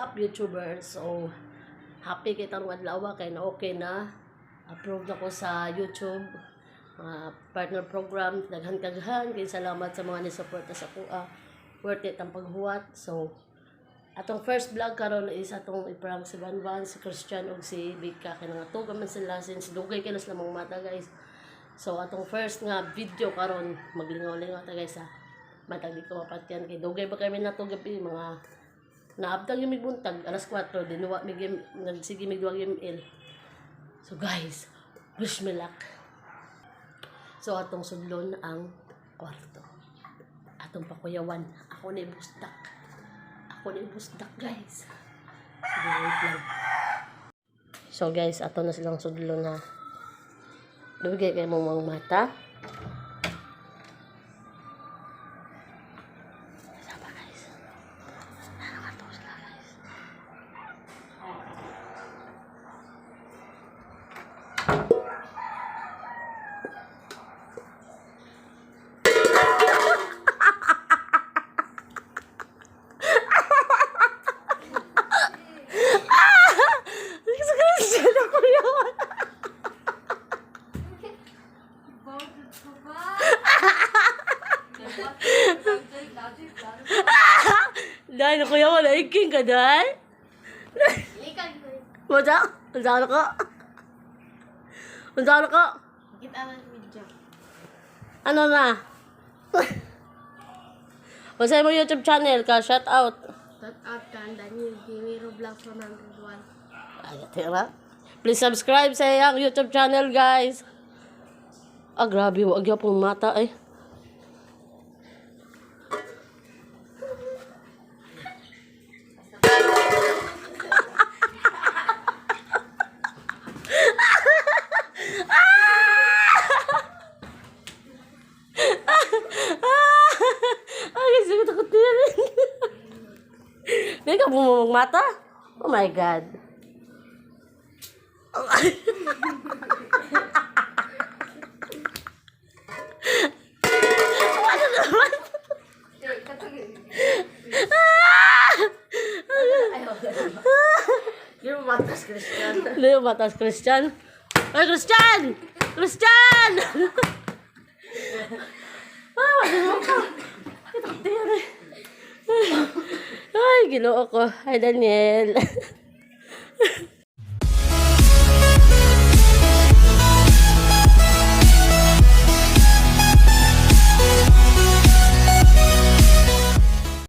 up, YouTubers? So, happy kay tarong adlaw kay na okay na. Approved ako sa YouTube mga partner program. Daghan kaghan kay salamat sa mga ni-suporta sa kuha. Worth it ang paghuwat. So, atong first vlog karon is atong i-prank si Van Van, si Christian ug si Vika kay nangatuga man sila since dugay kay na sila mga mata, guys. So atong first nga video karon, maglingaw-lingaw ta, guys, ha. Matag di ko mapatyan kay dugay ba kami nato gabi, mga naabtang yung buntag alas 4 dinuwa mig nagsige mig duwag ML. So guys, wish me luck. So atong sudlon ang kwarto. Atong pakuyawan. Ako na ibusdak. Ako na ibusdak, guys. Sige, wait lang. So guys, ato na silang sudlon na. Dugay kay mo mga mata. Sama, guys. Nakakatawa sila, guys. Sa Christian ako yun. Dahil kuya, wala iking ka dahil. Wala? Unsa ka? Unsa ka? Kita na video. Ano na? Unsa mo YouTube channel ka? Shout out. Shout out kan Daniel Jimmy Roblox 101. Ay, tira. Please subscribe sa iyang YouTube channel, guys. Ah, grabe. Wag yung mata, eh. Ay, sige, takot na yan. Hindi ka bumamag mata? Oh my God. Ano naman? Hindi mo matas, Christian. Hindi mo matas, Christian. Ay, Christian! Christian! Ah, wala ka. Takot na yan eh. Ay, ginoo ko. Hi, Daniel.